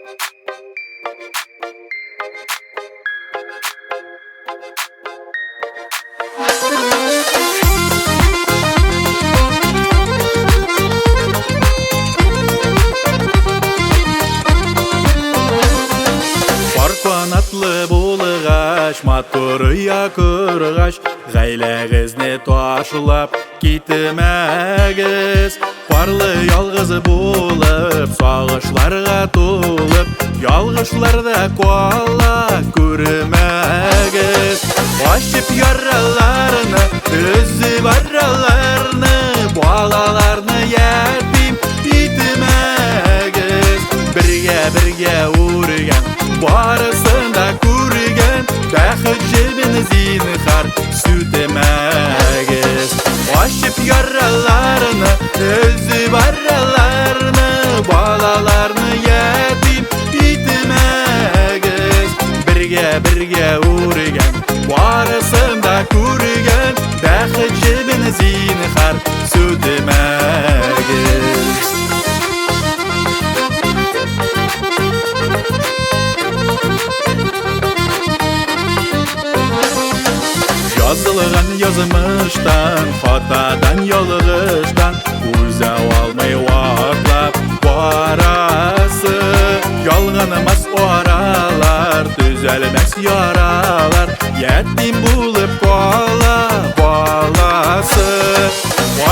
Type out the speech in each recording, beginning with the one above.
Пар канатлы булгач, матур оя коргач, гаиләгезне ташлап китмәгез. Парлы ялгыз булып, сагышларга тулып, ялгышларда кала күрмәгез. Ачып яраларны, өзеп араларны, балаларны ятим итмәгез. Бергә-бергә үргән, барысын да күргән, бәхет җебен зинһар сүтмәгез. Ачып яраларны, өзеп араларны, балаларны ятим итмәгез. Бергә-бергә үргән, барысын да күргән, бәхет җебен зинһар сүтмәгез. Язылган язмыштан, хатадан, ялгыштан үзә алмый ваклап барасы. Ялганмас аралар, төзәлмәс яралар, ятим булып кала баласы.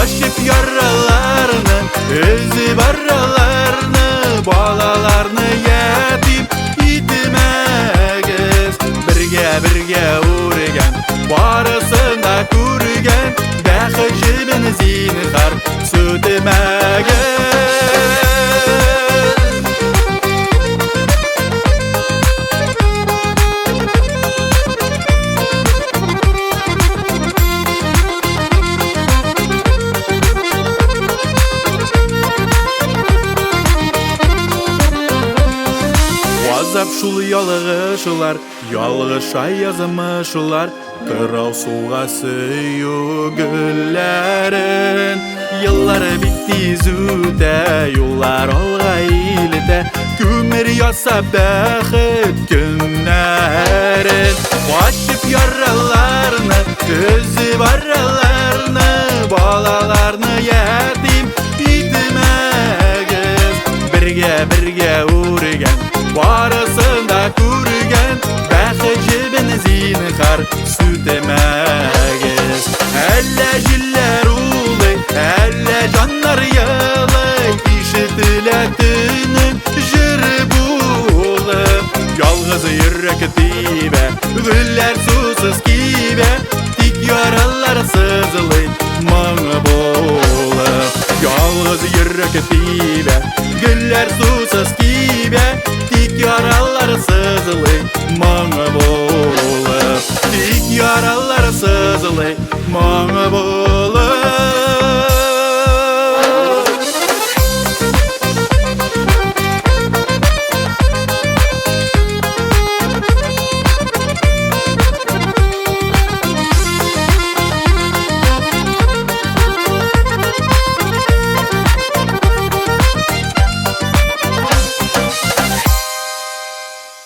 Ачып яраларны, өзеп араларны, балаларны ятим итмәгез. Бергә-бергә үргән, барысын да күргән, бәхет җебен зинһар сүтмәгез. Газап шул ялгышлар, ялгыша язмышлар, кырау суга сөю гөлләрен. Еллар бик тиз үтә, юллар алга илтә, күмер ясап бәхет көннәрен. Ачып яраларны, өзеп араларны, балаларны ятим итмәгез. Бергә-бергә үргән, барысын да күргән, бәхет җебен зинһар сүтмәгез. Әллә җилләр улый, әллә җаннар елый, ишетелә төнен җыр булып. Ялгыз йөрәк тибә, гөлләр сусыз кибә, тик яралар сызлый моң булып. Ялгыз йөрәк тибә, гөлләр сусыз кибә, тик яралар сызлый моң булып. Тик яралар сызлый моң булып.